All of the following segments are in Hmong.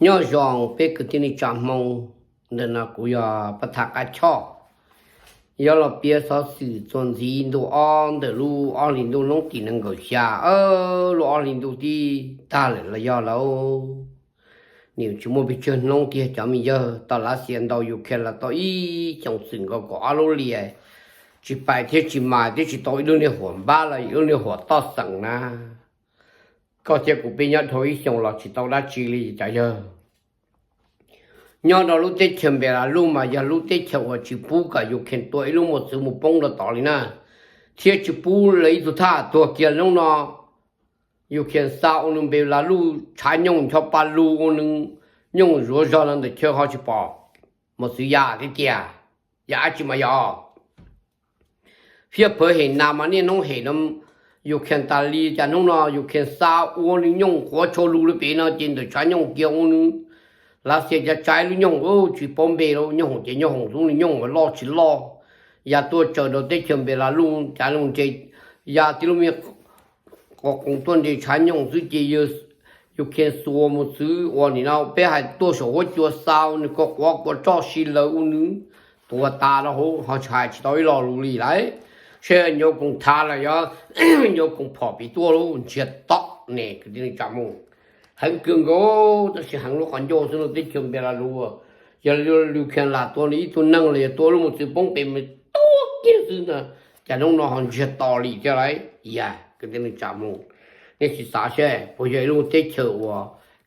Nyob zoo peb kwv tij neej tsa Hmoob, ntawm no kuv yog Paj Thaj Qab Choj, yog los piav xov xwm txuas ntxiv ntu ob ntawm lub ob hlis ntuj hnub tim nees nkaum xya, lub ob hlis ntuj tib tag lawm los yog lauj. Nws tsis muaj pes tsawg hnub tiag cov me yawg, tau Lav Xias ntaus Ukraine los tau ib xyoos txwm nkaus kaum ob lub lias, tsis pais thiab tsis mas thiab tsis tau ib lub niag huam npab los ib lub niag huam toj xeem na. Koj thiab kuv peb nyob dhau ib xyoos los tsis tau dab tsi li cov yawg. Nyob rau lub teb chaws Npelas Luj mas yog lub teb chaws uas tsis pub kom Ukraine tua ib lub mos txwv mus poob rau tod li na, thiab tsis pub lawv ib tug thaj tuag kiag hnub no. Ukraine xa ua nws Npelas Luj tshav nyooj ncho pa lug ua nws nyooj zuav zog los ntawm chaw ho tsis pom mos txwv ya thiab tiag, yam dab tsi mas yog. Phiab phawv hem nas mas niaj hnub hem no Ukraine tas li cas hnub no Ukraine xa ua nws nyooj quav tshau lug li pem no ces ntawm tshav nyooj kiag ua nws Lav Xias cov tsaiv lub nyooj tsis paub npe lawm, nyooj hoom ces nyooj hoom, lub nws nyooj loj tsis loj, ya tuaj tsaws rau teb chaws Npelas Luj cas lub nres ya tib lub me qos qoos tuaj nres tshav nyooj xwb ces Ukraine xuas mos txwv uas nim no peb hais tuaj saum huab cua xa ua nws kua quav kua roj si lawv ua nws tuag tas rau hauv ho tsis hais tsis tau ib lo lus li lauj. Saib nyuam koom thav los yog nyuam koom phom pem tuaj lub ntsiag to ne kwv tij neej tsa Hmoob. Heev kawg nkaus tab sis heev lub qhov ncauj xwb no teb chaws Npelas Luj, yog Ukraine lam tua nws ib tug neeg los yog tua lub mos txwv poob pem mas tuag kiag xwb ntag, cas hnub no ho ntsiag to li thiab lauj. Yam kwv tij neej tsa Hmoob, nej sim xav seb puas yog ib lub teb chaws uas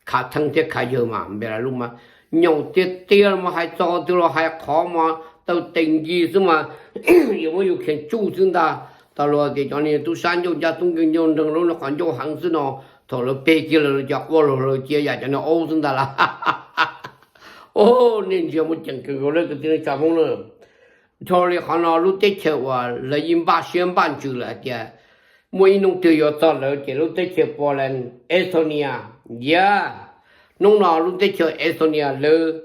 khav theeb thiab khav yawg mas Npelas Luj mas nyoos tiag tiag los mas hais txog twg los hais qhov mas taw tes nkig xwb mas yuav muab Ukraine tsuj xwb ntag. Tau luag tias cov niag tub sab ncauj ncaj tub nkeeg ncauj nreeg lub qhov ncauj heev xwb no, thaum lawv peg kiag lawv cov quaj los lawv cia yam cov niag aub xwb ntag lauj. Au, nej ntsia muaj ceem kawg nkaus li kwv tij neej tsa Hmoob na. Dhau li qhov no lub teb chaws uas lawv yeej npaj siab npaj ntsws lawm hais tias muaj ib hnub twg yuav txog lawv ces lub teb chaws Poland, Estonia, yam hnub no lub teb chaws Estonia lawv,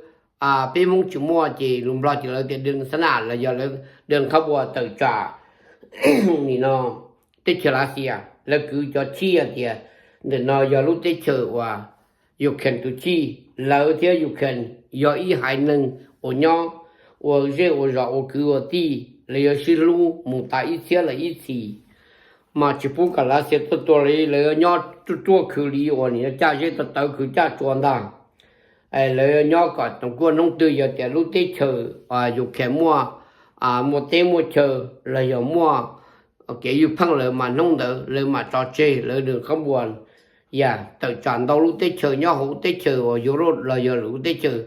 peb Hmoob tsis muaj ces lus Nplog ces lawv tias dee xa nas los yog lawv dee qhab npua tawm tsam nim no teb chaws Lav Xias, lawv kwv cov chij tias ntawm no yog lub teb chaws uas Ukraine tus chij, lawv thiab Ukraine yog ib haiv neeg uas nyob ua zej ua zos ua kwv ua tij, lawv yuav sib hlub mus tas ib txhiab los ib txhis. Mas tsis pub kom Lav Xias tuaj tua li, lawv yuav nyob ruaj ruaj khwv li uas nim no caj zeb tawv tawv khwv caj tsua ntag. Lawv yuav nyob kom toom kuaj hnub twg yog tias lub teb chaws Ukraine muaj, muaj teb muaj chaw los yog muaj kev ywj pheej lawm mas hnub ntawd lawv mam tso tseg lawv dee qab npua. Yam tawm tsam ntau lub teb chaws nyob hauv teb chaws uas Europe los yog lwm lub teb chaws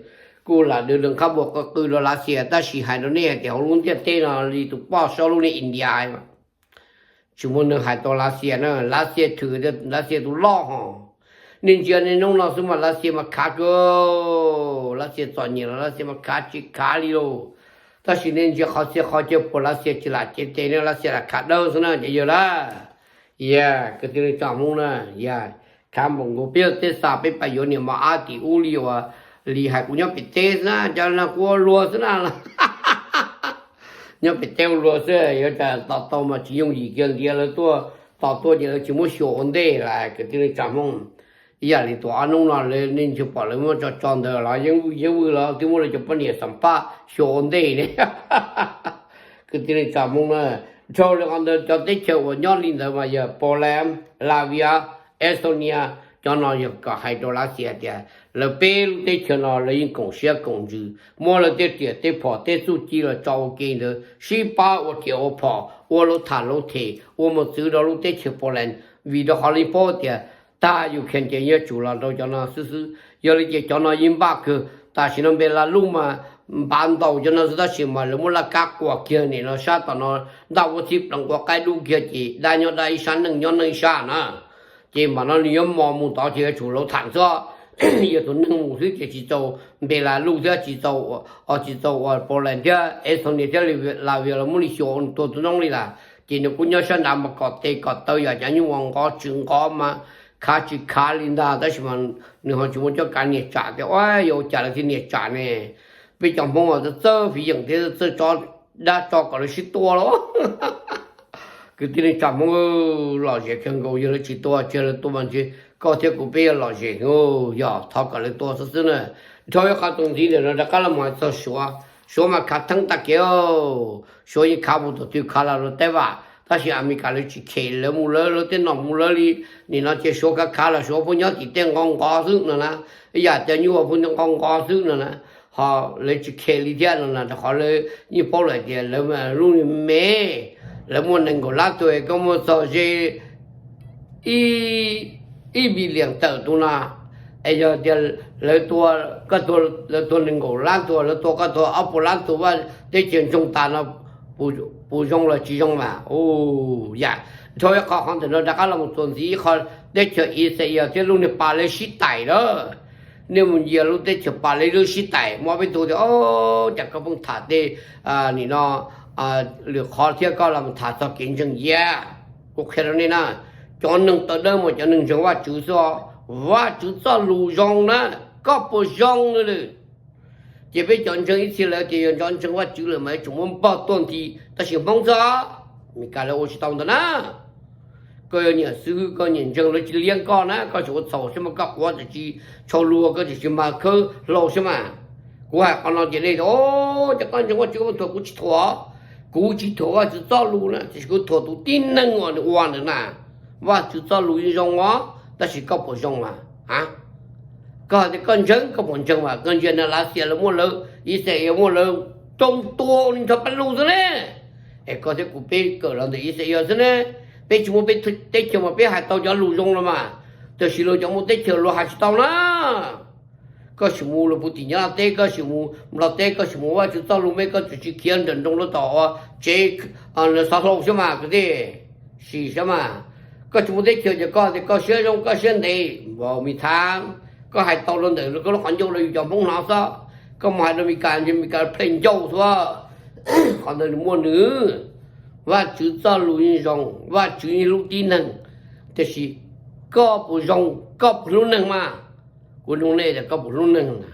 kuj lam dee dee qab npua qw qw rau Lav Xias, tab sis hais rau nej hais tias hauv lub ntiaj teb no li tus poj saub lub niag India tsis muaj neeg hais tau Lav Xias na, Lav Xias thwm, Lav Xias tus loj hos. Nej ntsia niaj hnub no xwb mas Lav Xias mas khav kawg, Lav Xias txom nyem los Lav Xias mas khav tsis khav li lauj. Tab sis nej ntsia qhov txhia qhov chaw puas Lav Xias tsis lam cev tes ne, Lav Xias lam khav dawb xwb na cov yawg lauj. Yam kwv tij neej tsa Hmoob na, yam khav npaum nkaus peb tej xav peb pais yuav niam mos ab tim ub li uas li hais kuv nyob pem teb xwb na, cov no kuv ua luag xwb na. Nyob pem teb ua luag xwb, yuav tsum tos tau mas tsis yooj yim kiag ntiav lawv tuaj, tos tuaj ces lawv tsis muab xyuas ua ntej lawm kwv tij neej tsa Hmoob. Ib yam li tus ob hnub no lawv nej ntsia pom lawv muab tso tso ntawd los yeej vwj yeej vwj los twb muab lawv cov poj niam xam paj xyuas ua ntej ne. Kwv tij neej tsa Hmoob na, dhau li qhov ntawd cov teb chaws uas nyob li ntawd mas yog Poland, Latvia, Estonia, cov no yog kom hais rau Lav Xias tias lawv peb lub teb chaws no lawv yeej koom siab koom ntsws, muab lawv tej riam tej phom tej txuj ci los tso ua ke ntawd sib pab ua riam ua phom, ua luv tham luv them, ua mos txwv rau lub teb chaws Poland, vim rau qhov lawv paub tias tag Ukraine ces yuav tsum los rau cov no xwb xwb. Yog li ces cov no yeej npaj kawg, tam sim no Npelas Luj mas npav ntaus cov no xwb tab sis mas lawv muab laj kab quas kiag nim no sab tom no, ntaj huab txhib pleev qua qaib dub kiag ces dab nyob dab ib sab neej nyob neej ib sab na. Ces mam no nws yuav mos mus tod ces yuav tsum luv tham xwb, yog tus neeg mus xwb ces tsis txaus Npelas Luj thiab tsis txaus, tsis txaus uas Poland thiab Estonia thiab Latvia los muab li xyuas ua tua tus noob li lawm. Ces nws kuj nyob sab nrad mas kom tes kom taw yam cov nyuj ua nqov tsw nqov mas khav tsis khav li ntag, tab sis mas nws ho tsis muaj cuab kav nias tsam tias ua yuav ua cas lawv thiaj nias tsam ne. Peb cov Hmoob txawj fiv yeem thiab txawj tso dab tso kom lawv sib tua los. Kwv tij neej tsa Hmoob, lom zem kawg nkaus, yog lawv tsis tua, tsis yog lawv tua mas ntshe Koj thiab kuv peb yuav lom zem, yog thov kom lawv tua xwb xwb na. Dhau ib qho txuas ntxiv ntawm no rov qab los mus hais txog Suav. Suav mas khav theeb tag kev, Suav yeej khav mus thaum twg khav los rau Taiwan, tab sis Amelikas lawv tsis khem, lawv mus lawv, lawv tej nom mus lawv li. Nim no ces Suav khav khav los Suav pheej nyob tim tej nqo nqo xwb no na, ib yam tias nyuj pheej nqo nqo xwb no na. Ho lawv tsis khem li thiab no na, rau qhov lawv yeej paub lawm tias lawv lub me, lawv muaj nees nkaum lab tuaj, koj muaj txog ze ib billion tawm tus no, es yog tias lawv tua, koj tua, lawv tua nees nkaum lab tus, lawv tua koj tua ob puas lab tus, Vaj teb chaws ntsoog tas no, puas zoo los tsis zoo mas? Yam, dhau ib qho qhov ntawm no rov qab los mus txuas ntxiv ib qho, teb chaws Israel thiab lub niag Palestine na. Nej mus ntsia lub teb chaws Palestine lub sib tais, muaj peb tug tias, o, cas koj pheej tham tej, nim no, lwm qhov thiab koj los tham txog kev ntseeg Yaj. Kuv qhia rau nej na, cov neeg tawv dawb mas cov neeg ntseeg Vajtswv xwb os. Vajtswv txoj lus zoo na, koj puas zoo lawm? Ces peb cov ntseeg ib txhia lawv tias yog cov ntseeg Vajtswv lawm mas yuav tsum muab npog tuaj nthi, tab sis Hmoob txhob, Meskas lawv ua tsis tau ntawd na. Koj yuav nyiam xib hwb, koj nyiam ntseeg, lawv tsis liab koj na, koj tseem ua txhaum xwb mas, koj quav tseem tsis tshau lug, koj tseem tsis mag khawb hlau xwb mas. Kuv hais qhov no ces nej tias, o, cas koj ntseeg Vajtswv koj thuam, kuv tsis thuam. Kuv tsis thuam Vajtswv txoj lus na, tiam sis kuv thuam tus tib neeg uas nws ua ntawd na. Vajtswv txoj lus yeej zoo os, tab sis koj puas zoo mas? Koj hais tias koj ntseeg, koj puas ntseeg mas? Koj ntsia na, Lav Xias lawv muaj lawv, Israel muaj lawv, tsoo tua li nrho peb lus xwb ne. Es koj thiab kuv peb kawm los ntawm Israel xwb ne. Peb tsis muaj peb teb chaws mas peb hais tau cov lus zoo los mas, tab sis luag cov muaj teb chaws luag hais tsis tau na. Koj sim mus lawm puv tim Nyab Laj teb, koj sim mus Nplog teb, koj sim mus, Vajtswv txoj lus me koj tseem tsis khiav nrawm nroos rau tom tsev xov hlau xwb mas kwv tij. Sim saib mas, koj tsis muaj teb chaws ces koj tias koj siab zoo koj siab ntev npaum mi thav, koj hais tau rau ntawm koj lub qhov ncauj rau yus cov Hmoob hnov xwb. Koj mus hais rau Meskas, Meskas pheej ncauj xwb. Qhov ntawd nws muaj nws. Vajtswv txoj lus yeej zoo, Vajtswv yeej hlub tib neeg, tiam sis koj puas zoo, koj puas hlub neeg mas? Kuv nug nej tias koj puas hlub neeg na?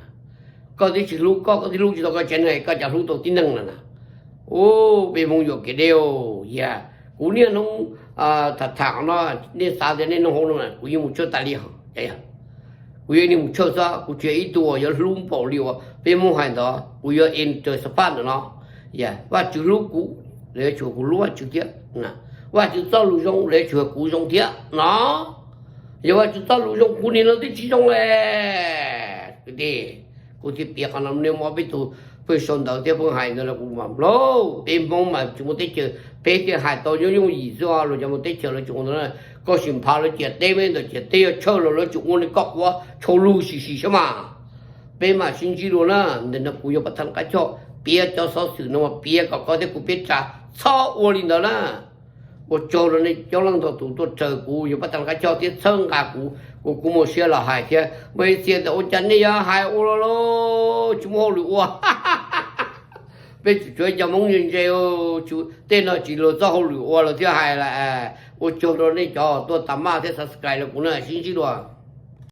Koj twb tsis hlub koj, koj twb hlub tsis tau koj tsev neeg, koj cas hlub tau tib neeg no na? Ub, peb Hmoob yuam kev deb os. Yog kuv niaj hnub tham tham qhov no, nej xav tias nej nug hauv no, kuv yeej mus tshawj tas li os. Kuv yeej niaj mus tshawj xwb, kuv tsis yog ib tug uas yuav hlub npaum li uas peb Hmoob hais ntawd, kuv yuav enter xab phaj ntawm no. Yog Vajtswv hlub kuv, lawv yuav tsum kuv hlub Vajtswv thiab. Vajtswv txoj lus zoo, lawv yuav tsum kuv zoo thiab no. Yog Vajtswv txoj lus zoo, kuv nim no twb tsis zoo le. Kwv tij, kuv thiaj piav qhov no, nej muaj peb tug pheej sau ntawv thiab pheej hais ntawd los kuv mam mloog. Peb Hmoob mas tsis muaj teb chaws, peb thiaj hais tau yooj yooj yim xwb, luag cov muaj teb chaws lawv tsis ua ntawd na. Koj sim nphav lawv ciam teb, peb ntawm ciam teb yuav tshawj los lawv tsis ua li, koj quav tshau lug sim sim saib mas. Peb mam sib ntsib dua na. Ntawm no kuv yog Paj Thaj Qab Choj piav cov xov xwm no mas piav kom koj thiab kuv peb tsa txhob ua li ntawd na. Ua tsaug rau nej coob leej ntau tus tuaj raws kuv yog Paj Thaj Qab Choj thiab txhawb nqa kuv, kuv kuj muaj siab los hais thiab. Muaj ib txhia tias ua cas nej yuav hais ua luaj, tsis muaj hauj lwm ua. Peb tseem tshuav cov Hmoob ntse ntse, tej no tsis luag txoj hauj lwm ua los thiaj hais lawm. Ua tsaug rau nej cov tuaj tas maj thiab subscribe rau kuv na, sib ntsib dua.